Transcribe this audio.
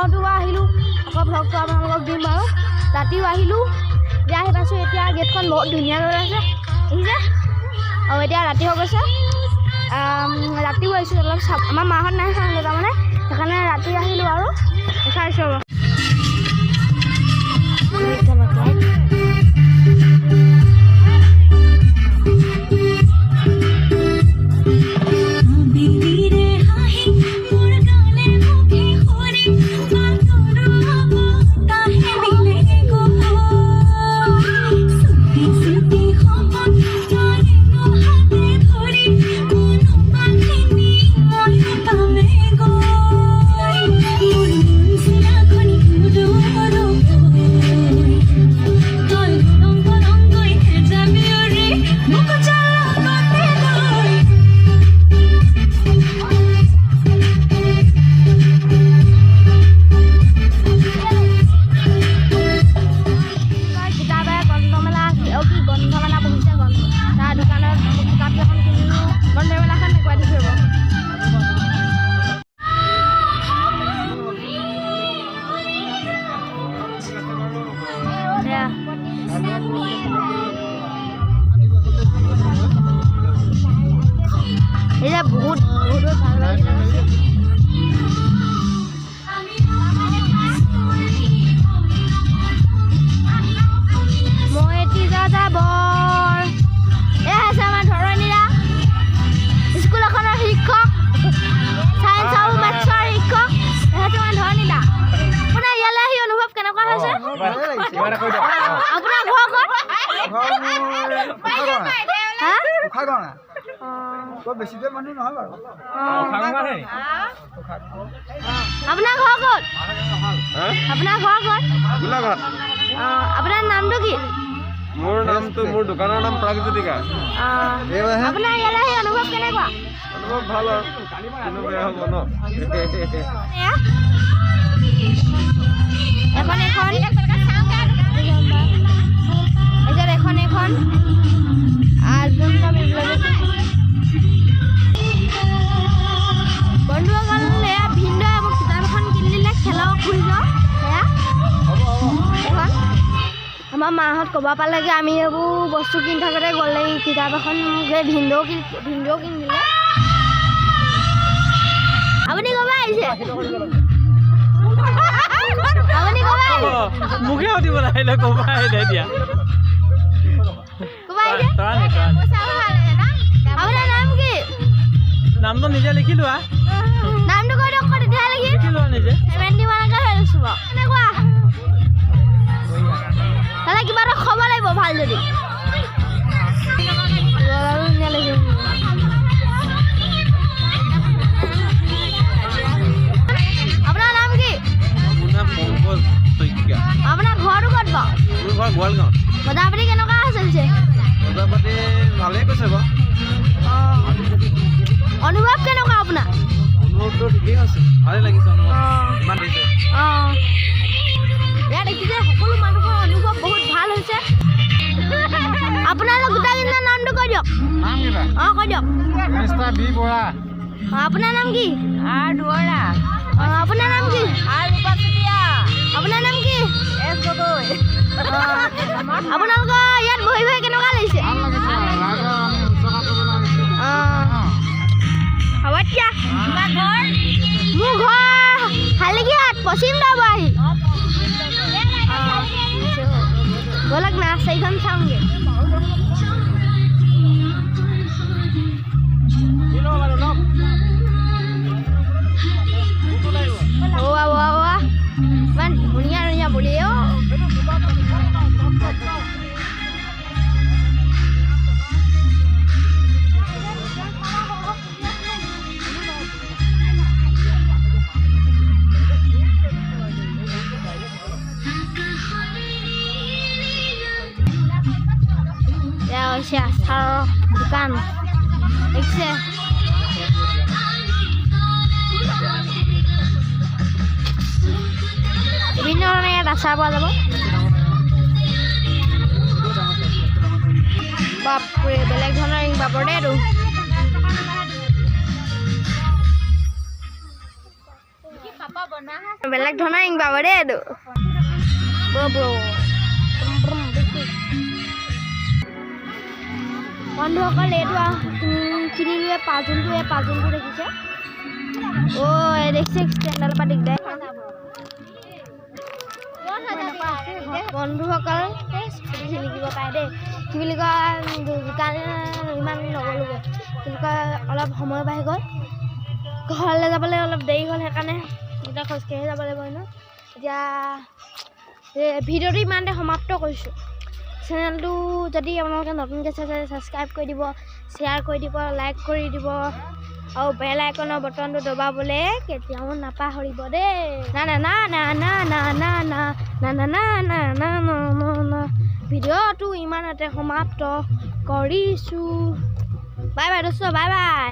দিনতো আহিলোঁ, আকৌ ভ্লগটো আপোনালোকক দিম বাৰু। ৰাতিও আহিলোঁ, এতিয়া আহি পাইছোঁ। এতিয়া গেটখন বহুত ধুনীয়া হৈ আছে, দেখিছে। আৰু এতিয়া ৰাতি হৈ গৈছে। ৰাতিও আহিছোঁ অলপ চাব। আমাৰ মাহঁত নাই চাওঁ তাৰমানে, সেইকাৰণে ৰাতি আহিলোঁ আৰু দেখাইছোঁ আৰু। আবেলিৰে হাঁহি মোৰ গালে মুখে সৰি বাটৰুৱা বতাহে দিলে গৈ। চুটি চুটি সপোন তাৰে হাতে ধৰি কোনোবাখিনি ময়ো পামে গৈ। মোৰ মন চিৰাখনি উৰো উৰো গৈ। তই গৰম গৰম গৈ যাবি উৰি মোক লগতে লৈ। কিতাপে গ্ৰন্থমেলা অ' কি গ্ৰন্থমেলা বহিছে, গ্ৰন্থ তাৰ দোকানত কিতাপ কেইখন কিনিলোঁ। গ্ৰন্থমেলাখন দেখুৱাই দিছোঁ, ৰ'ব। এয়া। এতিয়া বহুত বহুত বহুত ভাল ভাল কিতাপ আছে। মই এটি যাযাবৰ। এয়া হৈছে আমাৰ ধৰণীৰা স্কুল এখনৰ শিক্ষক, চায়েন্স আৰু মেথছৰ শিক্ষক। এয়া হৈছে আমাৰ ধৰণীদা। আপোনাৰ ইয়ালৈ আহি অনুভৱ কেনেকুৱা হৈছে? আপোনাৰ ঘৰ ক'ত? হা? অঁ। বেছি দূৰ মানুহ নহয় বাৰু। অঁ। আপোনাৰ ঘৰ ক'ত? আপোনাৰ ঘৰ ক'ত? গোলাঘাট। অঁ, আপোনাৰ নামটো কি? মোৰ নামটো, মোৰ দোকানৰ নাম প্ৰাগজ্যোতিকা। অঁ, আপোনাৰ ইয়ালৈ আহি অনুভৱ কেনেকুৱা? অনুভৱ ভাল আৰু কিনো বেয়া হ'ব ন? এয়া এখন এখন, তাৰপিছত এখন এখন আৰু। বন্ধুসকল, এয়া ভিনদেউৱে মোক কিতাপ এখন কিনি দিলে, খেলৰ কুইজৰ। এয়া এখন। আমাৰ মাহঁত ক'ব পালেগৈ, আমি এইবোৰ বস্তু কিনি থাকোঁতে গ'লে কিতাপ এখন মোক এই ভিনদেউ কিনি দিলে। আপুনি ক'ব আহিছে? আপুনি ক'ব আহিছে? মোকে সুধিব লাগিলে, ক'ব আহিলে এতিয়া। ক'ব আহিছে? তৰাণী, তৰাণী। আপোনাৰ নাম কি? নামটো নিজে লিখি লোৱা। নামটো কৈ দিয়ক আকৌ, তেতিয়াহে লিখিম। লিখি লোৱা নিজে। 70 মানকে হৈ লৈছোঁ বাৰু। কেনেকুৱা তাতে কিবা এটা খাব লাগিব ভাল যদি। ধুনীয়া লাগিছে। আপোনাৰ নাম কি? মোৰ নাম পংকজ শইকীয়া। আপোনাৰ ঘৰটো ক'ত বাৰু? মোৰ ঘৰ গোৱালগাঁৱত। বজাৰ পাতি কেনেকুৱা চলিছে? বজাৰ পাতি ভালেই কৈছে বাৰু। অঁ, অনুভৱ কেনেকুৱা আপোনাৰ? অনুভৱটো ঠিকেই আছে, ভালেই লাগিছে অনুভৱ। ইমান দিছে। অঁ, ইয়াত দেখিছে সকলো মানুহৰ অনুভৱ বহুত ভাল হৈছে। আপোনালোক গোটেইকেইজনৰ নামটো কৈ দিয়ক। নাম কেইটা? অঁ, কৈ দিয়ক। Mister B Bora. অঁ, আপোনাৰ নাম কি? আৰ দুৱৰা। অঁ, আপোনাৰ নাম কি? আৰ ৰূপা চুতীয়া। আপোনাৰ নাম কি? এছ গগৈ। অঁ, আপোনালোকৰ ইয়াত বহি বহি কেনেকুৱা লাগিছে? ভাল লাগিছে, ৰাইজক আমি উৎসাহ কৰিবলৈ আহিছোঁ। অঁ, হ'ব তেতিয়া। তোমাৰ ঘৰ? মোৰ ঘৰ শালিকীহাট, পশ্চিম দাওবাৰী। ব'লক, নাৰ্চাৰীখন চাওঁগৈ। অ' অ' অ' ইমান ধুনীয়া ধুনীয়া পুলি অ'। এয়া হৈছে আচাৰৰ দোকান, দেখিছে। বিভিন্ন ধৰণৰ ইয়াত আচাৰ পোৱা যাব। বাপৰে, বেলেগ ধৰণৰ ৰিং পাপৰ দেই এইটো। বেলেগ ধৰণৰ ইং পাব দেই এইটো। ব্ৰ বন্ধুসকল, এইটো কিনিলোৱে পাজোলটো। এই পাজোলটো দেখিছে? অ' এই দেখিছে, ষ্টেণ্ডডালৰ পৰা দিগদাৰ। বন্ধুসকল, এই স্কুটি জিলিকিব পাৰে দেই। কি বুলি কয়, দোকান ইমান নগ'লোগৈ। কি বুলি কয়, অলপ সময় বাঢ়ি গ'ল, ঘৰলৈ যাবলৈ অলপ দেৰি হ'ল, সেইকাৰণে এতিয়া খোজকাঢ়ি যাব লাগিব ন। এতিয়া ভিডিঅ'টো ইমানতে সমাপ্ত কৰিছোঁ। চেনেলটো যদি আপোনালোকে নতুনকৈ চাইছে, ছাবস্ক্ৰাইব কৰি দিব, শ্বেয়াৰ কৰি দিব, লাইক কৰি দিব আৰু বেল আইকনৰ বটনটো দবাবলৈ কেতিয়াও নাপাহৰিব দেই। না না না না না না না না না না না না না না না না। ভিডিঅ'টো ইমানতে সমাপ্ত কৰিছোঁ। বাই বাই দোস্ত, বাই বাই।